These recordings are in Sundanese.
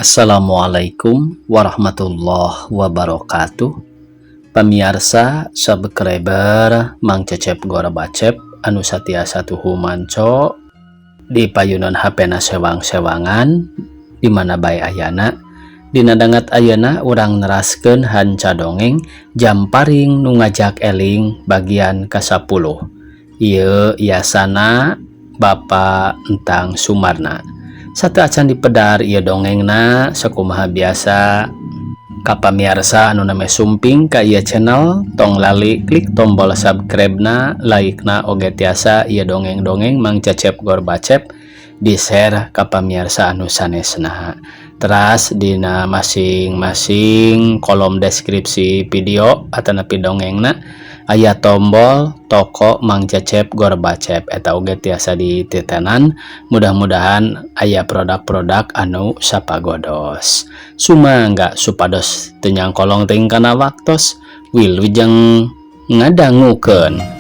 Assalamualaikum warahmatullahi wabarakatuh. Pamiarsa subscriber Mang Cecep Gorbacep anu satiasa tuhu manco di payunan HP na sewang-sewangan di mana bae ayana. Dina danget ayeuna urang neraskeun hanca dongeng Jamparing nu ngajak eling bagian ka-10. Ieu yasana Bapak Entang Sumarna. Sateuacan dipedar ieu dongengna, sakumaha biasa ka pamiarsa anu name sumping ka ieu channel, tong lali klik tombol subscribe na, like na, oge tiasa ieu dongeng-dongeng Mang Cecep Gorbacep di share ka pamiarsa anu sanesna. Teras dina masing-masing kolom deskripsi video atanapi dongengna aya tombol toko Mang Cecep Gorbacep, eta oge tiasa dititenan. Mudah-mudahan aya produk-produk anu sapagodos. Sumangga supados teu nyangkolong teuing kana waktos. Wilujeng ngadangukeun.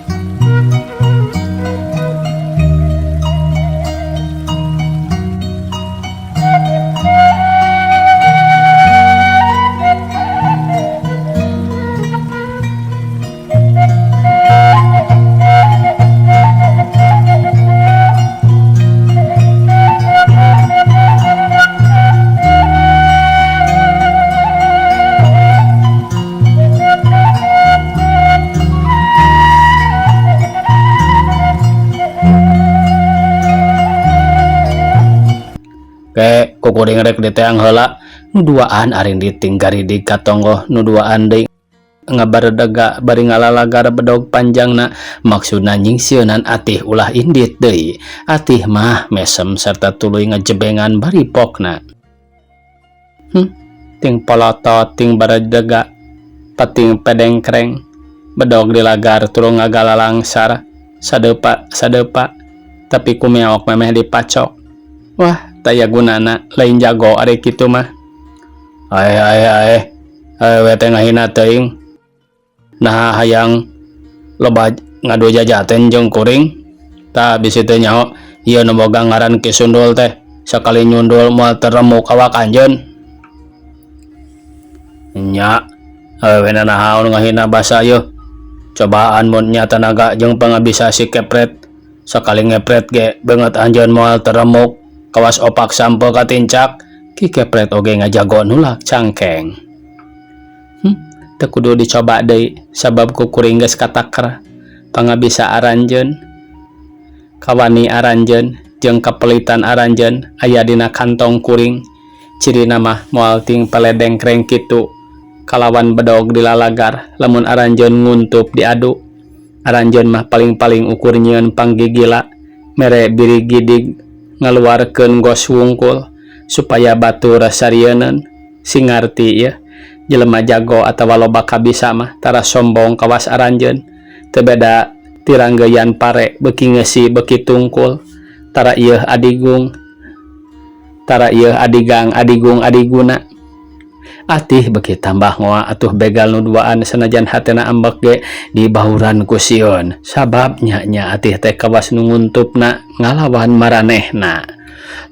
Ke ku kuring rek diteang heula nu duaan arindit ting garidig ka tonggoh nu duaan deui ngabaredega bari ngalalagar bedog panjangna, maksudna nyingsieunan atih ulah indit deui. Atih mah mesem serta tuluy ngejebengan bari pokna. Ting polotot ting baredega pating pedengkreng bedog dilagar turung ngagalalangsar sadepa sadepa tapi ku meok memeh dipacok. Wah, taya gunana, lain jago ari kitu mah. Ae ae ae ae we teh ngahina teuing. Nah, hayang loba ngadu jajaten jeung kuring. Tah bisi teu nyaho ieu nu boga ngaran Ki Sundul teh sakali nyundul moal teremuk awak anjeun. Nya, awewe nanaon ngahina basa yeuh. Cobaan mun nya tanaga jeung pangabisa si Kepret. Sakali ngepret ge beungeut anjeun moal teremuk. Kawas opak sampo katincak, Ki Kepret oge ngajago nulak cangkeng. Teu kudu dicoba deui sabab ku kuring geus kataker. Pangabisa aranjeun, kawani aranjeun, jeung kapelitan aranjeun aya dina kantong kuring. Cirina mah moal ting peledengkreng kitu kalawan bedog dilalagar lamun aranjeun nguntup diadu. Aranjeun mah paling-paling ukur nyieun panggigila mere birigidig ngaluarkeun gos wungkul supaya batur sarieun sing ngarti ya. Jelema jago atawa loba kabisa mah tara sombong kawas aranjeun, teu beda tiranggeyan pare beuki ngeusi beuki tungkul. Tara ieu adigung, tara ieu adigang adigung adiguna. Atih beuki tambah ngoa atuh begal nu duaan sanajan hatena ambek ge dibauran ku sieun, sabab nya-nya atih teh kawas nu nguntupna ngalawan maranehna.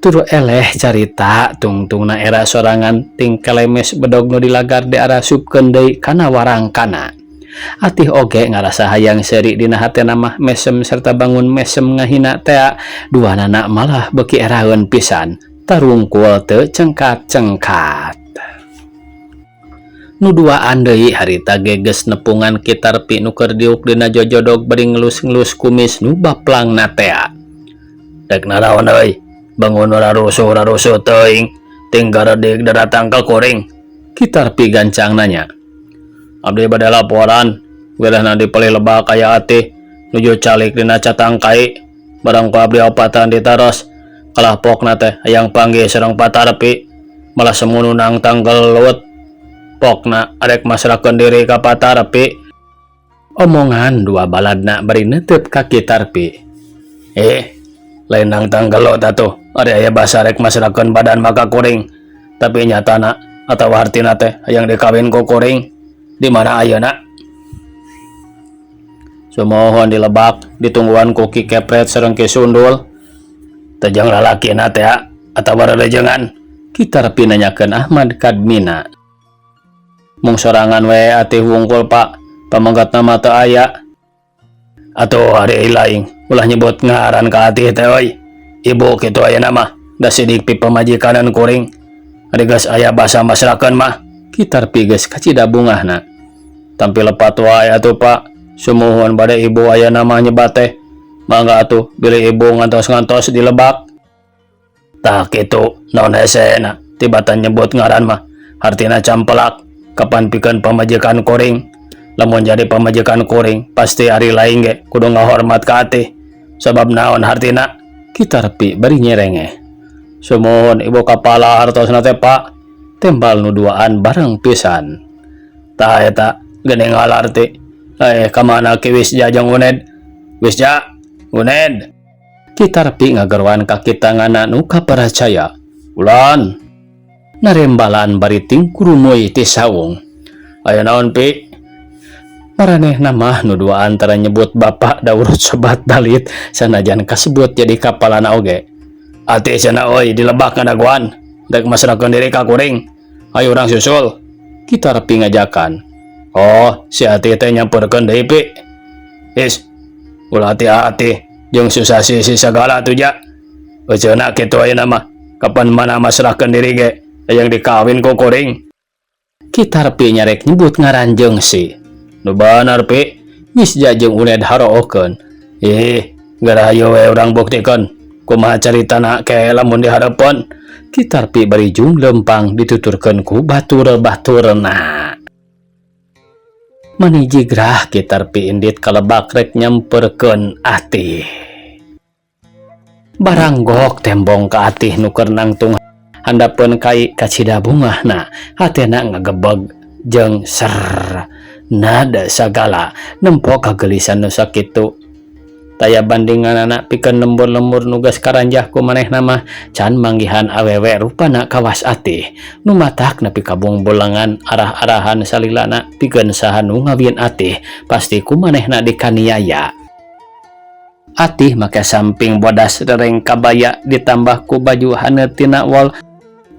Turu eleh carita tungtungna era sorangan ting kelemes bedog nu dilagar diarasupkeun deui kana warangkana. Atih oge ngarasa hayang seuri dina hatena mah mesem serta bangun mesem ngahina tea duanana malah beuki eraeun pisan tarungkul teu cengkat-cengkat. Nu duaan deui harita ge geus nepungan Ki Tarpi nu keur diuk dina jojodog bari ngelus-ngelus kumis nu baplangna tea. Rek naraon euy, bangun rarusuh-rarusuh teuing, ting garedig daratang ka kuring. Ki Tarpi gancang nanya. Abdi bade laporan, welehna dipelih lebak aya atih nuju calik dina catangkai, barang ku abdi opatan ditaros, kalah pokna teh hayang panggih sareng Patarpi, malah semununang tanggelut. Pokna arek masrahkeun diri ka Patarpi. Omongan dua baladna bari neuteup ka Ki Tarpi. Lain nang tanggelut atuh, ari aya basa rek masrahkeun badan maka kuring. Tapi nyatana atawa hartina teh hayang dikawin ku kuring. Di mana ayeuna? Sumohon dilebak ditungguan ku Ki Kepret sareng Ki Sundul. Teu jeung lalakina teh atawa rerejengan. Ki Tarpi nanyakeun Ahmad Kadmina. Mung sorangan we Atih wungkul Pak, pamegetna mah teu aya. Atuh ari laing ulah nyebut ngaran ka Atih teh euy. Ibu kitu ayeuna mah da sidik pipamajikaneun kuring. Ari geus aya basa masrakeun mah. Ki Tarpi geus kacida bungahna. Tampi lepat wae atuh Pak, sumuhun bade ibu ayeuna mah nyebat teh. Mangga atuh bilih ibu ngantos-ngantos di lebak. Tah kitu naon hesena tibatan nyebut ngaran mah hartina campelak kapan pikeun pamajikan kuring. Lamun jadi pamajikan kuring pasti ari laing ge kudu ngahormat ka Atih. Sabab naon hartina? Ki Tarpi bari nyerengeh. Sumuhun ibu kapala hartosna teh Pak. Tembal nu duaan bareng pisan. Tah eta geuning ngalarti. Eh kamana Ki Wisja jeung Uned? Wisja, Uned. Ki Tarpi ngageroan kaki tanganna nu kaparacaya. Ulan. Narembalan bari tingkurumuy ti saung. Aya naon Pi? Maranehna mah nu duaan tara nyebut bapak da urut sobat balit sanajan kasebut jadi kapalana oge. Atih cenah euy dilebak ngadagoan rek masrahkeun diri ka kuring. Hayu urang susul. Ki Tarpi ngajakan. Oh, si Atih teh nyamperkeun deui Pi. Is, ulah hati-hati jeung susah sisi sagala atuh ja. Euceuna kitu ayeuna mah kapan mana masrahkeun diri ge hayang dikawin ku kuring. Ki Tarpi nyarek nyebut ngaran jeung si. Nu banar Pi, Misja jeung Uned harookeun. Ih, geura hayu we urang buktikeun kumaha caritana ke lamun dihareupeun. Ki Tarpi bari jung lempang dituturkeun ku batur-baturna. Mani jigrah Ki Tarpi indit kalebak rek nyamperkeun Atih. Baranggok tembong ka Atih nu keur nangtung handapeun kai kacida bungahna, hatena ngagebeg jeung ser nada sagala nempo kagelisan nu sakitu. Taya bandinganana pikeun lembur-lembur nu geus karanjah ku manehna mah can manggihan awewe rupana kawas Atih nu matak nepi ka bungbulengan arah-arahan salilana pikeun saha nu ngawin Atih pasti ku manehna dikaniaya. Atih make samping bodas rereng kabaya ditambah ku baju haneut tina wol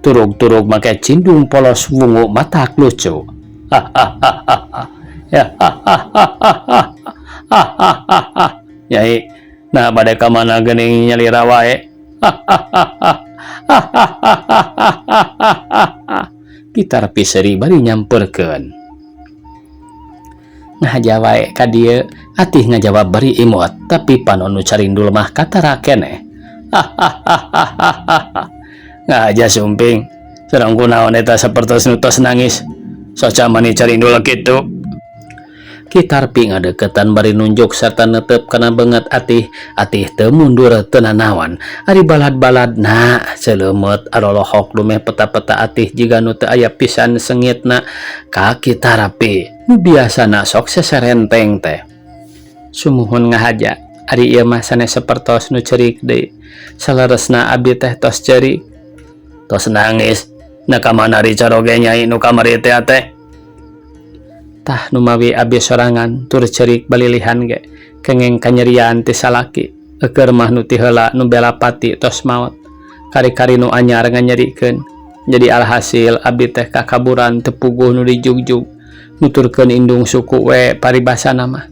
turug-turug make cindung polos wungu matak lucu. Hahaha. Ya hahaha. Hahaha. Nyai, nah bade ka mana geuning nyalira wae. Hahaha. Hahaha. Ki Tarpi seuri bari nyamperkeun. Ngahaja wae ka dieu, Atih ngajawab bari imut, tapi panon nu carindul mah katara keneh. Hahaha. Ngahaja sumping, sareng kunaon eta sapertos nu tos nangis. Soca mani carindul kitu. Ki Tarpi ngadeukeutan bari nunjuk sarta netep kana beungeut Atih. Atih teu mundur teu nanaon. Ari balad-baladna seuleumut arolohok lumeh peta-peta Atih jiga nu teu aya pisan sengitna ka Ki Tarpi nu biasana sok seserenteng teh. Sumuhun ngahaja, ari ieu mah sanes sapertos nu ceurik deui. Saleresna abi teh tos ceurik. Tos nangis, na kamana ari caroge nyai nu kamari teh teh? Tah numawi abi sorangan tur ceurik balilihan ge kengeng kanyerian ti salaki. Eukeur mah nu ti heula nu bela pati tos maot. Kari-kari nu anyar nganyerikeun. Jadi alhasil abi teh kakaburan teu puguh nu dijugjug. Nuturkeun indung suku we paribasana mah.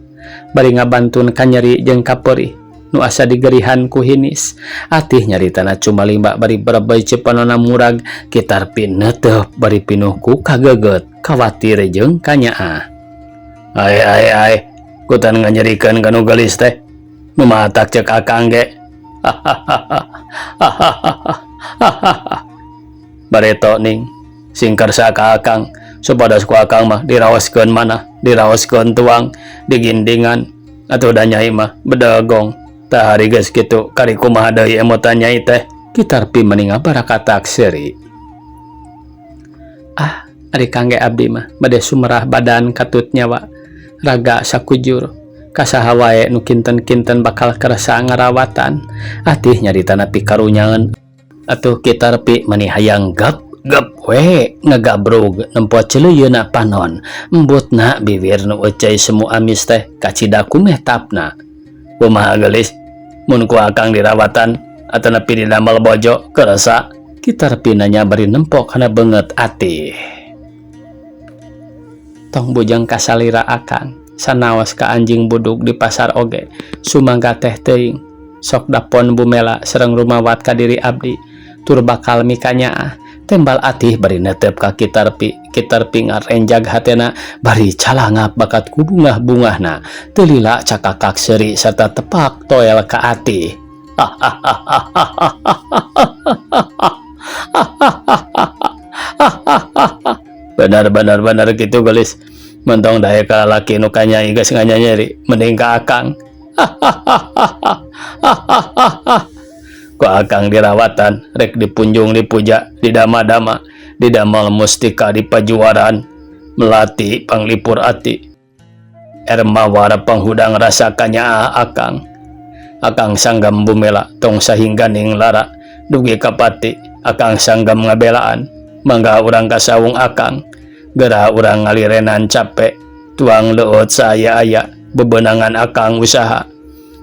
Bari ngabantun kanyeri jeung kapeurih nu asa digerihan ku hinis. Atih nyaritana cumalimba bari berebeuy cepanona murag. Ki Tarpi neuteup bari pinuh ku kageget kawatir jeung kanyaah. Ae ae ae, kutan nganyerikeun ka nu geulis teh. Nu matak ceuk akang ge. Hahaha. Bareto ning sing kersa ka akang supados ku akang mah diraoskeun manah, diraoskeun tuang, digindingan atuh da nyai mah bedegong. Tah ari geus kitu kari kumaha deui emutan nyai teh. Ki Tarpi meni ngabarakatak seuri. Ah, ari kangge abdi mah bade sumerah badan katut nyawa raga sakujur kasaha wae nu kinten-kinten bakal kersa ngarawatan. Atih nyaritana pikarunyaeun atuh Ki Tarpi mani hayang gap gap we ngagabrug nempo celeuyeuna panon embutna bibir nu euceuy semu amis teh kacida ku mehtapna. Kumaha geulis mun ku akang dirawatan atanapi didamel bojo kersa. Ki Tarpi nanya bari nempok kana beungeut Atih. Tong bujeng kasalira akang, sanaos ka anjing budug di pasar oge, sumangga teh teuing. Sok dapon Bu Mela sareng rumawat ka diri abdi, tur bakal mikanyaah. Tembal Atih bari netep ka Ki Tarpi. Ki Tarpi ngarenjag hatena bari calangap bakat ku bungah-bungahna. Teu lila cakakak seuri sarta tepak toel ka Atih. Benar benar benar kitu geulis. Mentong daek ka lalaki nu kanyai geus nganyanyeri mending ka akang. Ku akang dirawatan rek dipunjung dipuja didama-dama didamel mustika dipajuaran melati panglipur ati er mawar panghudang rasa kanyaah akang. Akang sanggam bumela tong sahingganing lara dugi ka pati akang sanggam ngabelaan mangga urang ka saung akang gera urang ngalirenan cape tuang leueut saaya-aya bebenangan akang usaha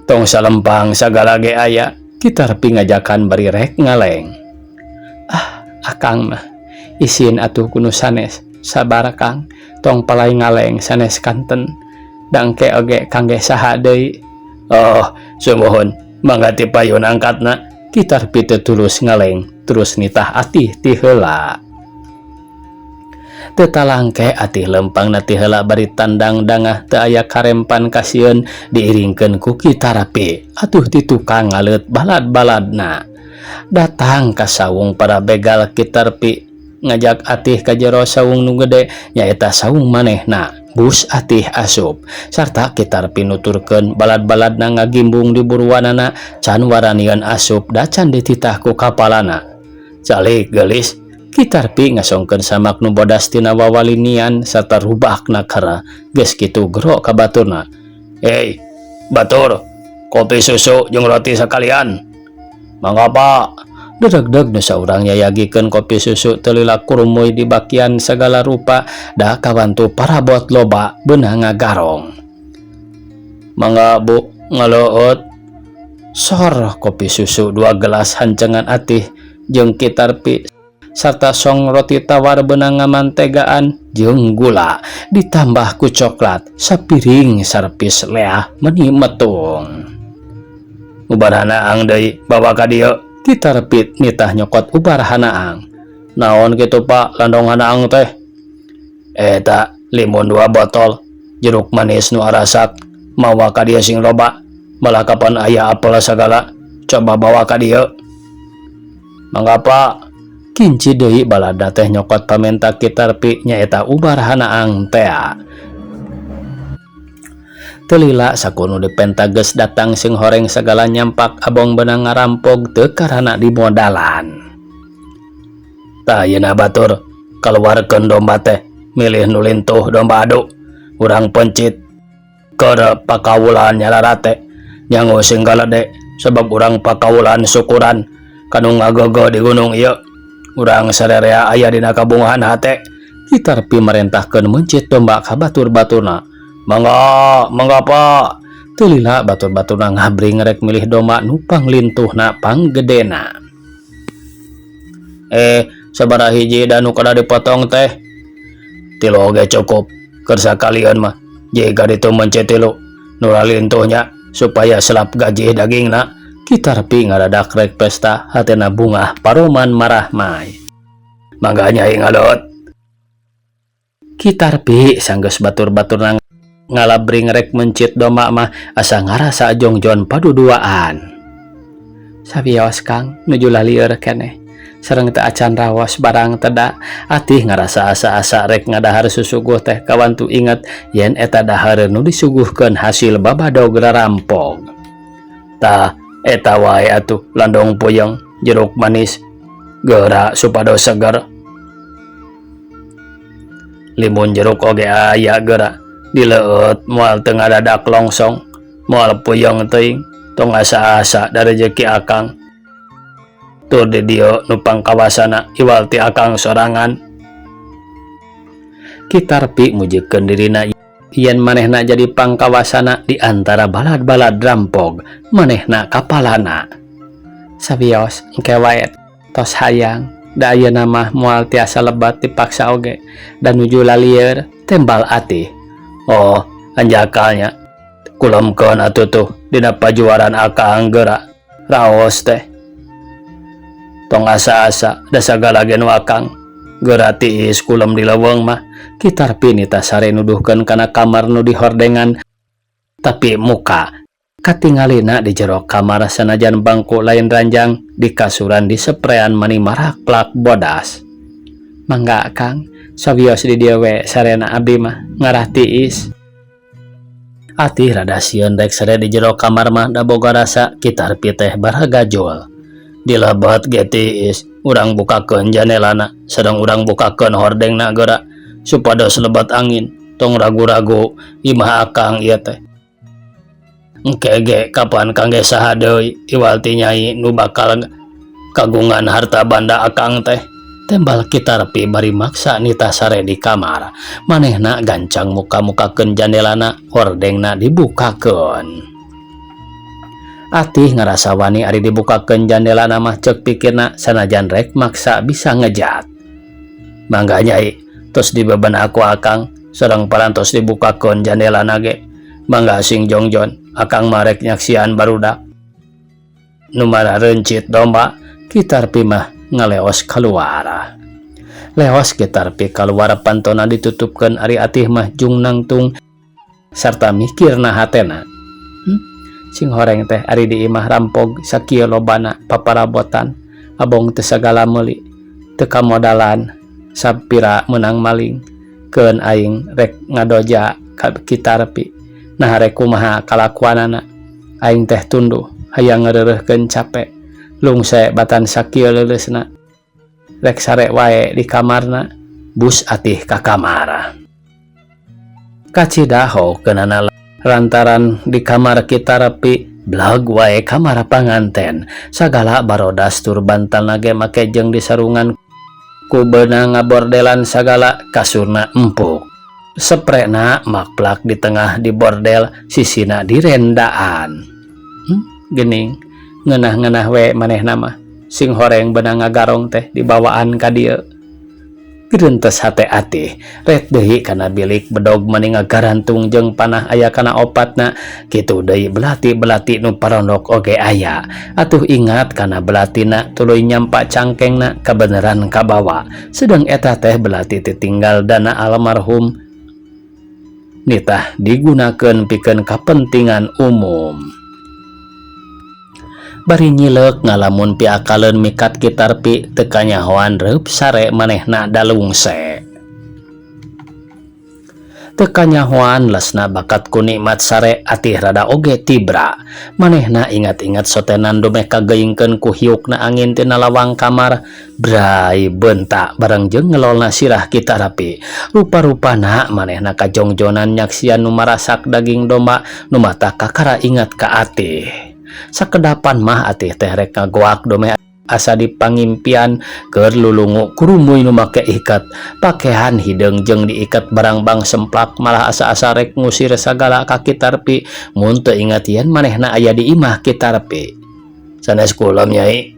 tong salempang sagala ge aya Ki Tarpi ngajakan bari rek ngaleng. Ah akang mah isin atuh ku nu sanes sabar kang tong palai ngaleng sanes kanten dangke oge kangge saha deui. Oh sumuhun mangga ti payun angkatna Ki Tarpi teu tulus ngaleng terus nitah Atih ti heula. Teu talangke Atih lempangna ti heula bari tandang dangah teu aya karempan kasieun diiringkeun ku Ki Tarpi atuh ti tukang ngaleut balad-baladna. Datang ka saung para begal Ki Tarpi ngajak Atih ka jero saung nu gede nyaeta saung manehna. Bus Atih asup sarta Ki Tarpi nuturkeun balad-baladna ngagimbung di buruanana can waranian asup da can dititah ku kapalana. Calik geulis Ki Tarpi ngasongkeun samak nu bodas tina wawalinian sarta rubakna kara geus kitu gero ka baturna. Hei, batur, kopi susu jeung roti sakalian. Mangga Pak. Dedeg-deg nu saurang nyayagikeun kopi susu teu lila kurumuy di bakian sagala rupa da kawantu parabot loba beunang ngagarong. Mangga Bu, ngaleueut. Sor kopi susu dua gelas hancengan Atih jeung Ki Tarpi sarta song roti tawar beunang ngamantegaan jeung gula ditambah ku coklat sapiring sarpis leah meni metung. Ubar hanaang deui bawa ka dieu. Ki Tarpi nitah nyokot ubar hanaang. Naon kitu Pak landong hanaang teh? Eta limun dua botol jeruk manis nu arasak mawa ka dieu sing loba malah kapan aya apel sagala coba bawa ka dieu. Mangga Pak. Kinci deui balada teh nyokot pamenta Ki Tarpi nyaeta ubar hanaang tea. Teu lila sakunu dipenta geus datang sing horeng sagala nyampak abong beunang ngarampog teu karana dimodalan. Tah ayeuna batur kaluarkeun domba teh milih nu lintuh domba adu urang pencit keur pakawulan nyalarate nyangu sing galede sabab urang pakawulan syukuran kanu ngagegeuh di gunung ieu urang sarerea aya dina kabungahan hate. Ki Tarpi marentahkeun meuncit domba ka batur-baturna. Mangga, mangga Pak. Teu lila batur-baturna ngabring rek milih domba nu panglintuhna panggedena. Sabaraha hiji da nu kada dipotong teh? Tilu oge cukup, keur sakalian mah. Jiga ditu mencit tilu, nu lalintuhnya supaya selap gajih dagingna. Ki Tarpi ngadadak rek pesta hatena bungah paroman marahmai. Mangga nyai ngalot. Ki Tarpi sanggeus batur-baturna ngalabring rek mencit domba mah asa ngarasa jongjon paduduaan. Sawios Kang nuju lalieur keneh. Sareng teu acan raos barang teda Atih ngarasa asa-asa rek ngadahar susuguh teh kawantu inget yen eta dahareun nu disuguhkeun hasil babadog rarampog. Tah eta wae atuh landong puyeng jeruk manis geura supados seger. Limun jeruk oge aya geura dileueut moal teu ngadadak longsong moal puyeng teuing tong asa-asa da rejeki akang. Tur di dieu nu pangkawasana iwal ti akang sorangan. Ki Tarpi mujikeun dirina yen manehna jadi pangkawasana di antara balad-balad rampog manehna kapalana. Sawios engke wae Tos hayang, da ayeuna mah moal tiasa lebat dipaksa oge, da nuju lalieur, tembal Atih. Oh, anjakal nya. Kulemkeun atuh tuh dina pajuaran akang geura. Raos teh. Tong asa-asa da sagala ge nu akang. Geura tiis kulem di leuweung mah. Ki Tarpi nitah sare nuduhkeun kana kamar nu dihordengan tapi muka katingalina di jero kamar sanajan bangku lain ranjang di kasuran di seprean mani marakplak bodas. Mangga Kang, sawios di dieu we sarena abdi mah ngarah tiis. Atih rada sieun rek sare di jero kamar mah da boga rasa Ki Tarpi teh baragajul. Di lebet ge tiis, urang bukakeun janelana sareng urang bukakeun hordengna geura supados lebat angin. Tong ragu-ragu imah akang ieu teh. Engke ge kapan kangge saha deui iwal ti nyai nu bakal kagungan harta banda akang teh. Tembal Ki Tarpi bari maksa nitah sare di kamar. Manehna gancang muka-mukakeun jandelana, hordengna dibukakeun. Atih ngarasa wani ari dibukakeun jandelana mah ceuk pikirna sanajan rek maksa bisa ngejat. Mangga nyai, tos dibebenah ku akang, sareng parantos dibukakeun jandelana ge. Mangga sing jongjon, akang mah rek nyaksian barudak. Nu marareuncit domba, Ki Tarpi mah ngaleos kaluar. Leos Ki Tarpi kaluar pantona ditutupkeun ari Atih mah jung nangtung sarta mikirna hatena. Sing horeng teh ari di imah rampog sakieu lobana paparabotan abong teu sagala meuli teu kamodalan sapira meunang maling keun aing rek ngadoja ka Ki Tarpi nah rek kumaha kalakuanana aing teh tunduh hayang ngareureurkeun cape lungse batan sakieu leuleusna rek sare wae di kamarna bus Atih ka kamar. Kacida hokeunana lantaran di kamar Ki Tarpi blag wae kamar panganten sagala barodas tur bantalna ge make jeung disarungan ku beunang ngabordelan sagala kasurna empuk. Seprena makplak di tengah di bordel sisina direndaan. Gening ngeunah-ngeunah we manehna mah sing horeng beunang ngagarong teh dibawaan ka dieu. Gerentes hate Atih ret deui kana bilik bedog mani ngagarantung jeung panah aya kana opatna kitu deui belati-belati nu parondok oge aya. Atuh ingat kana belatina tuluy nyampa cangkengna kabeneran kabawa sedang eta teh belati titinggal dana almarhum nitah digunakeun pikeun kapentingan umum. Bari nyileuk ngalamun piakaleun mikat Ki Tarpi teu kanyahoan reup sare manehna dalungse. Teu kanyahoan lesna bakat ku nikmat sare Atih rada oge tibra. Manehna ingat-ingat sotenan dumeh kageingkeun ku hiukna angin tina lawang kamar. Brai bentak bareng jeung ngelolna sirah Ki Tarpi. Rupa-rupana manehna kajongjonan nyaksian nu marasak daging domba nu mata kakara ingat ka Atih. Sakedapan mah Atih teh rek ngagoak domeh asa dipangimpian keur lulungu kurumuy nu make ikat pakehan hideung jeung diikat barangbang semplak malah asa-asa rek ngusir sagala ka Ki Tarpi mun teu ingat yen manehna aya di imah Ki Tarpi. Sanes kulem nyai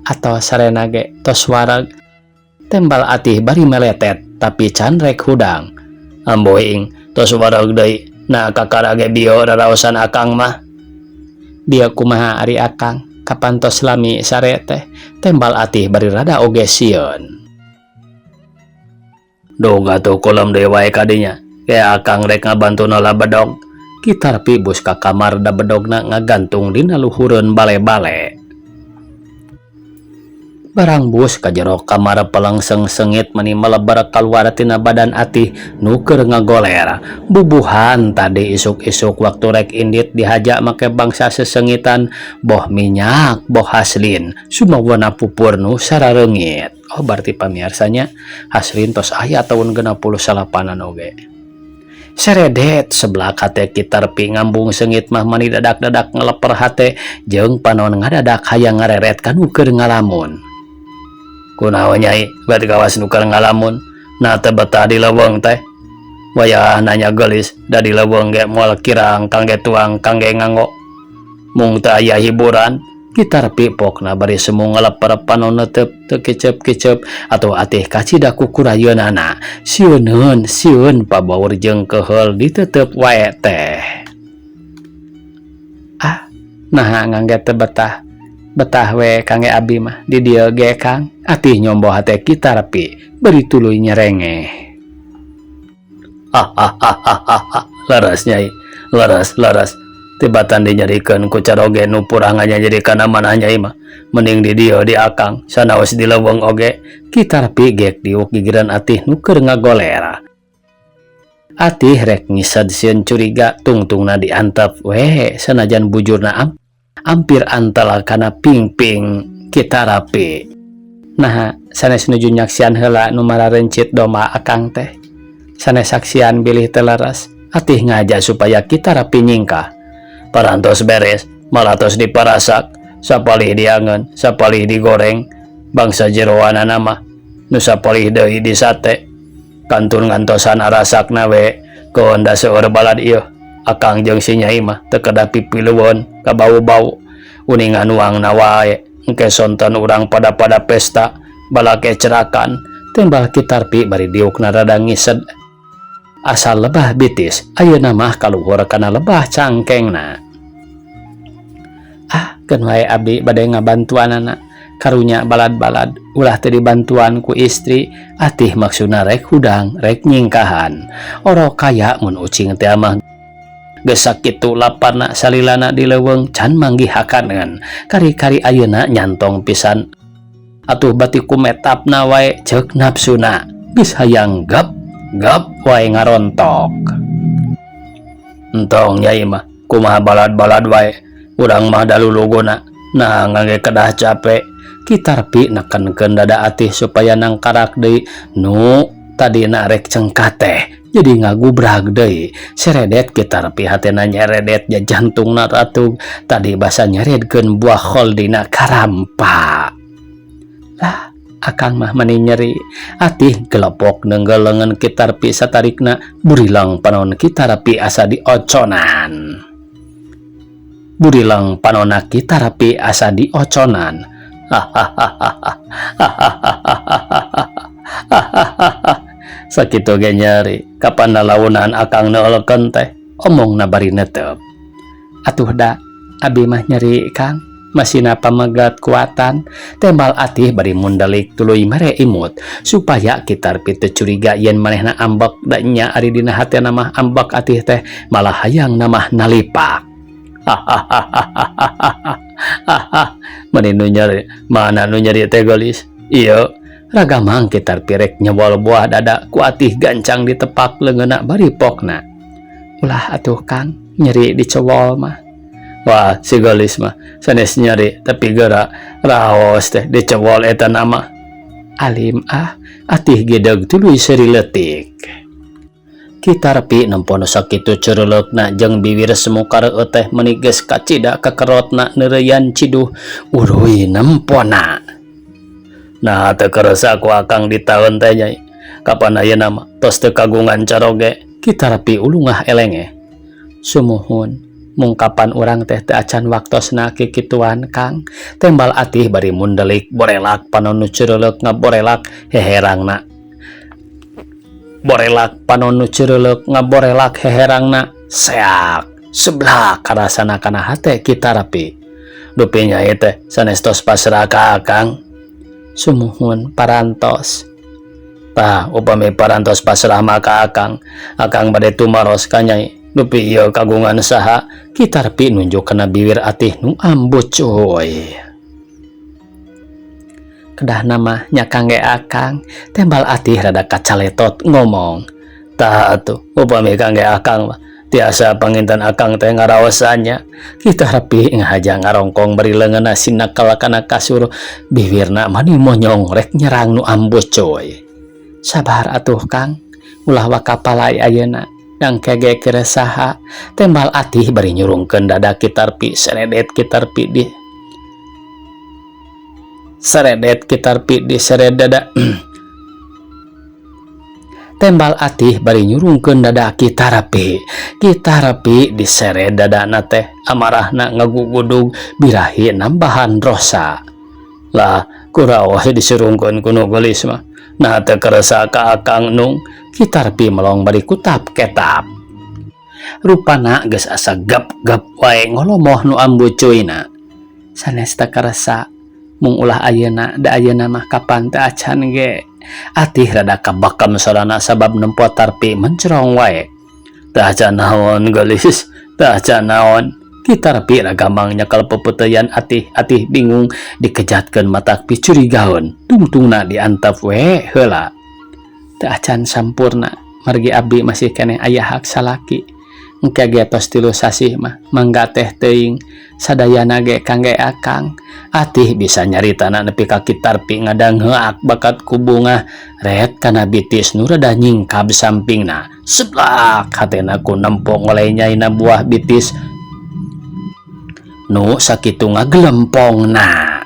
atawa sarena ge tos wareg tembal Atih bari meletet tapi can rek hudang. Amboing tos wareg deui nah kakara ge bio raraosan akang mah. Bieu kumaha ari akang kapan tos lami sare teh tembal Atih bari rada oge sieun. Duh atuh kulem deui wae kadinya ke akang rek ngabantu nola bedog. Ki Tarpi bus ka kamar da bedogna ngagantung dina luhureun bale-bale. Barang bus ka jero kamar pelengseng sengit mani melebar kaluar tina badan Atih nu keur ngagoler. Bubuhan tadi isuk-isuk waktu rek indit dihaja make bangsa sesengitan boh minyak boh haslin sumawana pupur nu sarareungit. Oh berarti pamiarsanya haslin tos aya tahun 69-an oge. Seredet sebelah hate Ki Tarpi ngambung sengit mah mani dadak-dadak ngeleper hate jeung panon ngadadak hayang ngareret ka nu keur ngalamun. Kunaon nyai bad gawas nu keur ngalamun nah teu betah di leuweung teh. Wayah nanya geulis da di leuweung ge moal kirang kangge tuang kangge nganggo. Mung teu aya hiburan Gitar pipokna bari semu ngaleper panon netep teu kicep-kicep atuh atih kacida ku kurayeunana sieuneun sieun pabaur jeung keheul ditetep wae teh. Ah, naha ngangge teu betah betah we kangge abi mah di dieu ge Kang atih nyombo hate Kitarpi bari tuluy nyerengeh. Hahahaha leres nyai leres leres tibatan dinyerikeun ku caroge nu purah nganyanyeri kana manah nyai mah mending di dieu di akang sanaos di leuweung oge Kitarpi gek diuk gigireun atih nu keur ngagoler. Atih rek ngised sieun curiga tungtungna diantep we sanajan bujurna am ampir antel kana pingping Kitarapi. Naha sanes nuju nyaksian heula nu mararencit domba akang teh. Sanes saksian bilih teu leres atih ngaja supaya Kitarapi nyingkah. Parantos beres malah tos diparasak sapalih diangeun sapalih digoreng bangsa jeroanana mah nu sapalih deui disate. Kantun ngantosan arasakna we keun da seueur balad ieu. Akang jeung si nyai mah teu kedah pipilueun ka bau-bau uninga nuangna wae engke sonten urang pada-pada pesta balake cerakan tembal Kitarpi bari diukna rada ngised asal lebah bitis ayeuna mah kaluhur kana lebah cangkengna. Ah keun wae abdi bade ngabantuanana karunya balad-balad ulah teu dibantuan ku istri atih maksudna rek hudang rek nyingkahan orok kaya mun ucing teh mah geus sakitu laparna salilana di leuweung can manggih hakaneun kari-kari ayeuna nyantong pisan atuh bati ku metapna wae ceuk nafsuna geus hayang gap gap wae ngarontok. Entong nyai mah kumaha balad-balad wae urang mah daluluguna nah ngangge kedah capek Kitarpi nekenkeun dada atih supaya nangkarak deui nu tadina rek cengkat teh jadi ngagubrag deui seredet Kitarpi hatena nyeredet ja jantungna ratug tadi basa nyeredkeun buah kholdina karampa. Lah akang mah meni nyeri atih gelepok nenggel leungeun Kitarpi satarikna burilang panon Kitarpi asa dioconan. Burilang panona Kitarpi asa dioconan. Sakitu ge nyeri kapan lalaunan akang neuleukeun teh omongna bari netep. Atuh da abi mah nyeri Kang masina pamegat kuatan tembal atih bari mundelik tuluy mere imut supaya Kitarpi teu curiga yen manehna ambek da nya ari dina hatena mah ambek atih teh malah hayang namah nalipak. Meni nu nyeri mana nu nyeri teh geulis ieu ragamang Kitarpi rek nyebol buah dada ku atih gancang ditepak leungeunna bari pokna. Ulah atuh Kang nyeri dicobol mah. Wah si geulis mah sanes nyeri tapi geura raos teh dicobol eta nama. Alim ah atih gideg tuluy seuri leutik. Kitarpi nempo nu sakitu cureuleukna jeung biwir semu kareueut teh meuni geus kacida kakerotna neureuyan ciduh uruy nempona. Nah teu keresa ku akang ditaeun teh nyai. Kapan ayeuna mah tos teu kagungan caroge Kitarpi ulungah elenge. Sumuhun mungkapan urang teh teu acan waktosna kikituan Kang tembal atih bari mundelik borelak panon nu cureuleuk ngaborelak heherangna. Borelak panon nu cureuleuk ngaborelak heherangna seak seblak karasana kana hate Kitarpi. Dupi nyai teh sanes tos pasrah ka akang. Sumuhun parantos. Tah upami parantos pasrah mah ka akang, akang bade tumaros ka nyai. Dupi ieu kagungan saha Kitarpi nunjuk kana biwir atih nu ambucuy. Kedah nama nya kangge akang tembal atih rada kacaletot ngomong. Tah atuh upami kangge akang mah tiasa panginten akang teh ngaraosannya. Kitarpi ngahaja ngarongkong bari leungeunna sinakal kana kasur biwirna mani monyong rek nyerang nu ambucuy. Sabar atuh Kang ulah wakapalai ayeuna dang kege keur saha tembal atih bari nyurungkeun dada Kitarpi seredet Kitarpi di seredet Kitarpi di sered dada. Tembal Atih bari nyurungkeun dada Ki Tarpi. Ki Tarpi disere dadana teh amarahna ngagugudug birahi nambahan rosa. Lah, kuraos disurungkeun ku nu geulis mah. Nah teu keresa ka Akang Nung, Ki Tarpi melong bari kutap ketap. Rupana geus asa gap-gap wae ngolomoh nu ambu cuyna. Sanes teu keresa, mung ulah ayeuna da ayeuna mah kapan teu acan ge. Atih rada kabakam sorana sabab nempo Tarpi mencrong wae. Teu acan naon geulis, teu acan naon. Ki Tarpi ragamang nyekel pepeuteyan Atih, Atih bingung dikejatkeun matak picurigaeun, tungtungna diantep we heula. Teu acan sampurna, margi abdi masih keneh aya hak salaki. Engke ge tos 3 sasih mah, mangga teh teuing, sadayana ge kangge Akang. Atih bisa nyaritana nepi ka Ki Tarpi ngadangheak bakat ku bungah ret kana bitis nu rada nyingkab sampingna. Seblak hatena ku nempo ngoleh nyaina buah bitis nu sakitu ngagelempongna.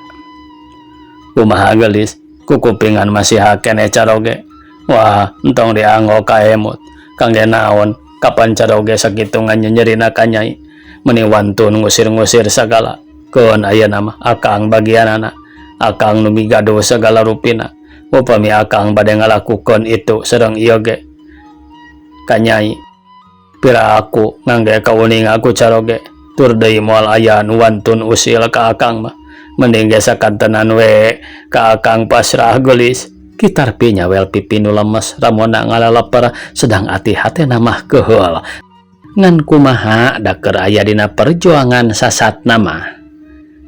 Kumaha geulis, kukupingan masih keneh caroge. Wah, entong dianggo ka emut. Kangge naon? Kapan caroge sakitu nganyenyerina ka nyai? Meuni wantun ngusir-ngusir sagala. Keun ayeuna mah Akang bagianana. Akang nu migaduh sagala rupina. Upami Akang bade ngalakukeun itu sareng ieu ge ka nyai. Pira aku ngangge kauning aku caroge. Tur deui moal aya nu wantun usil ka Akang mah. Mending ge sakantenan we ka Akang pasrah geulis. Ki Tarpi nyawel pipi nu lemes ramona ngalaleper sedang ati hatena mah keuheul. Ngan kumaha da keur aya dina perjuangan sasatna mah.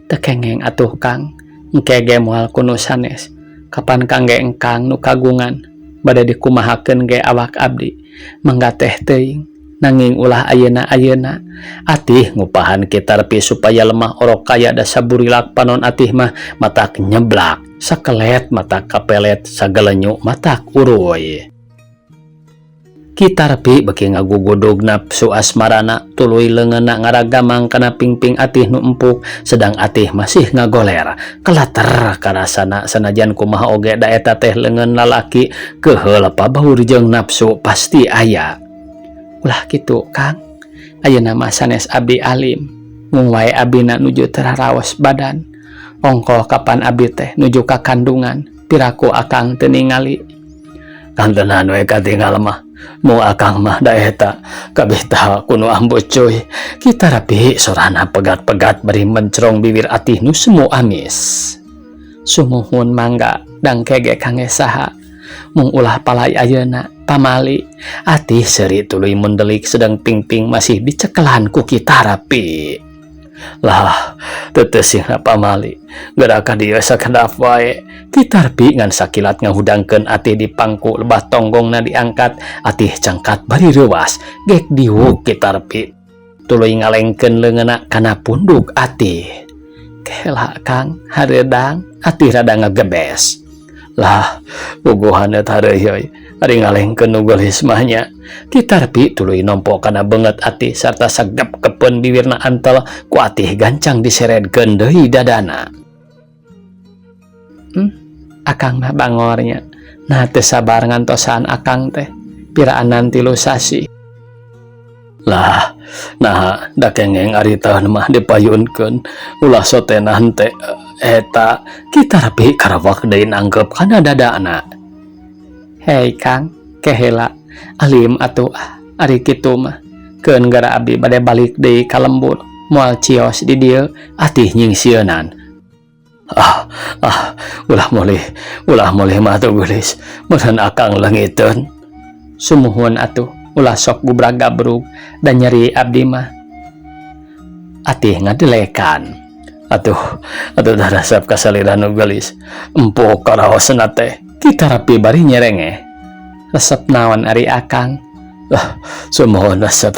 Teu kengeng atuh Kang, engke ge moal ku nu sanes. Kapan kangge engkang nu kagungan bade dikumahakeun ge awak abdi. Mangga teh teuing nanging ulah ayeuna-ayeuna. Atih ngupahan Ki Tarpi supaya lemah orok kaya da saburilak panon Atih mah matak nyeblak. Sakelet matak kapelet, sagalenyu matak uruy. Ki Tarpi beuki ngagugudug nafsu asmarana, tuluy leungeunna ngaragamang kana pingping Atih nu empuk, sedang Atih masih ngagoler. Kelater karasana sanajan kumaha oge da eta teh leungeun lalaki, keuheul pabaur jeung nafsu pasti aya. Ulah kitu Kang, ayeuna mah sanes abdi alim, mung wae abina nuju teu raraos badan. Ongkoh kapan abdi teh nuju ka kandungan, piraku Akang teu ningali. Kantenan we katingal mah, mung Akang mah da eta kabita ku nu ambu cuy. Ki Tarpi sorana pegat-pegat bari mencrong bibir Atih nu semu amis. Sumuhun mangga dangke ge kangge saha, mung ulah palai ayeuna pamali. Atih seuri tuluy mundelik sedang pingping masih dicekelan ku Ki Tarpi. Lah, teu teuing pamali. Geura ka dieu sakedap wae. Ki Tarpi ngan sakilat ngahudangkeun Atih di pangku lebah tonggongna diangkat, Atih cangkat bari reuwas. Gek diwuk Ki Tarpi. Tuluy ngalengkeun leungeunna kana punduk Atih. Kela Kang, hareudang, Atih rada ngagebes. Lah, puguhan eta hareuy, ari ngalengkeun nu geulis mah nya. Ki Tarpi tuluy nompo kana beungeut Atih sarta sagep kepeun bibirna antel ku Atih gancang diseredkeun deui dadana. Akang mah bangornya. Nah teu sabar ngantosan Akang teh. Piraanan 3 sasih. Lah, nah da kengeng ari taeun mah dipayunkeun ulah sotenan teh eta. Ki Tarpi karawak deui nangkep kana dadana. Hei Kang, kehela alim atuh ari kitu mah. Keun gara abdi bade balik deui ka lembur, moal cios di dieu. Atih nyingsieunan. Ah, ah, ulah molih, ulah molih mah atuh geulis, meureun Akang leungiteun. Sumuhun atuh, ulah sok gubrag gabrug dan nyeri abdi mah. Atih ngadelekan. Atuh, atuh dah resep kasalira nu geulis. Empuk karaosna teh. Ki Tarpi bari nyerengeh. Resep naon ari Akang? Lah, sumuhun resep.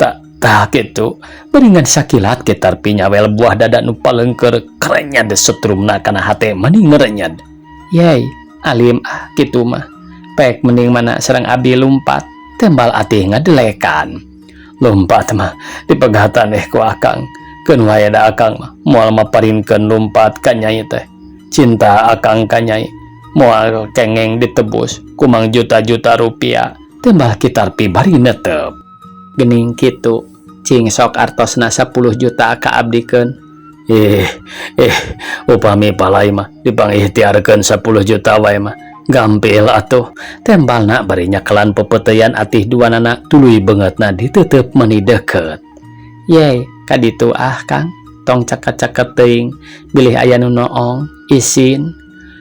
Tak, tak kitu. Beringan sakilat Ki Tarpi nyawel buah dada nu palengker kerenyad setrumna kana hate mani ngerenyad. Yey, alim ah kitu mah. Pek mending mana sareng abdi lumpat. Tembal Atih ngadelekan. Lumpat mah dipegatan ku Akang. Keun wae da Akang mah moal maparinkeun lumpat ka nyai teh. Cinta Akang ka nyai. Moal kengeng ditebus ku mangjuta-juta rupiah, tembal Ki Tarpi bari netep. Gening kitu, cing sok artosna 10 juta kaabdikeun. Eh, eh, upami palai mah dipangikhtiarkeun 10 juta wae mah. Gampil atuh, tembalna bari nyakelan pepeteuyan atih duanana tuluy beungeutna diteuteup meuni deukeut. Yey, kaditu ah Kang, tong caket-caket teuing, bilih aya nu noong, isin.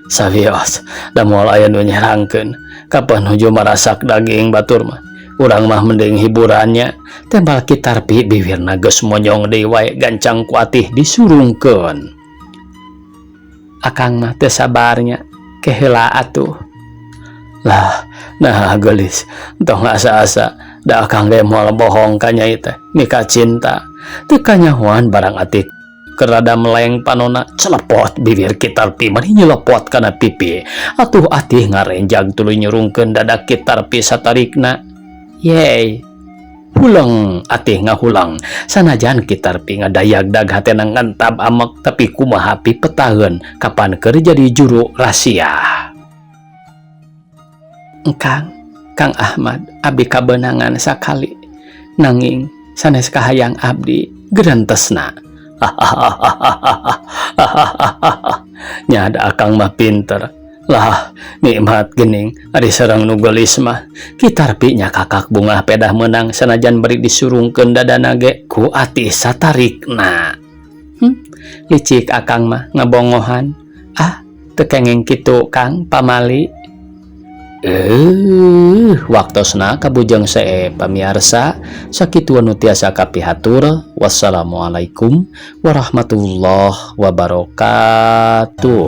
Sawios, da moal aya nu nyerangkeun, kapan nuju marasak daging batur mah. Urang mah mending hiburannya, tembal Ki Tarpi biwirna geus monyong deui wae gancang ku atih disurungkeun. Akang mah teu sabarnya, ke heula atuh. Lah, nah geulis, tong asa-asa, da akang ge moal bohong ka nyai teh, mika cinta. Teu kanyahoan barang atih keur rada meleng panona celepot bibir Ki Tarpi mani nyelepot kana pipi. Atuh atih ngarenjag tuluy nyurungkeun dada Ki Tarpi satarikna. Yey, huleng atih ngahulang. Sanajan Ki Tarpi ngadayagdag hatena ngentab amek tapi kumaha pipetaheun kapan keur jadi juru rahasia. Engkang, Kang Ahmad, abdi kabeunangan sakali. Nanging sanes kahayang abdi gerentesna. Nya da akang mah pinter. Lah, nikmat gening ari sareng nu geulis mah. Ki Tarpi nyakakak bungah pedah meunang sanajan bari disurungkeun dadana ge ku atih satarikna. Licik akang mah ngabongohan. Ah, teu kenging kitu Kang pamali. Waktosna kabujeng see pamiarsa sakitu nu tiasa kapihatur. Wassalamualaikum warahmatullahi wabarakatuh.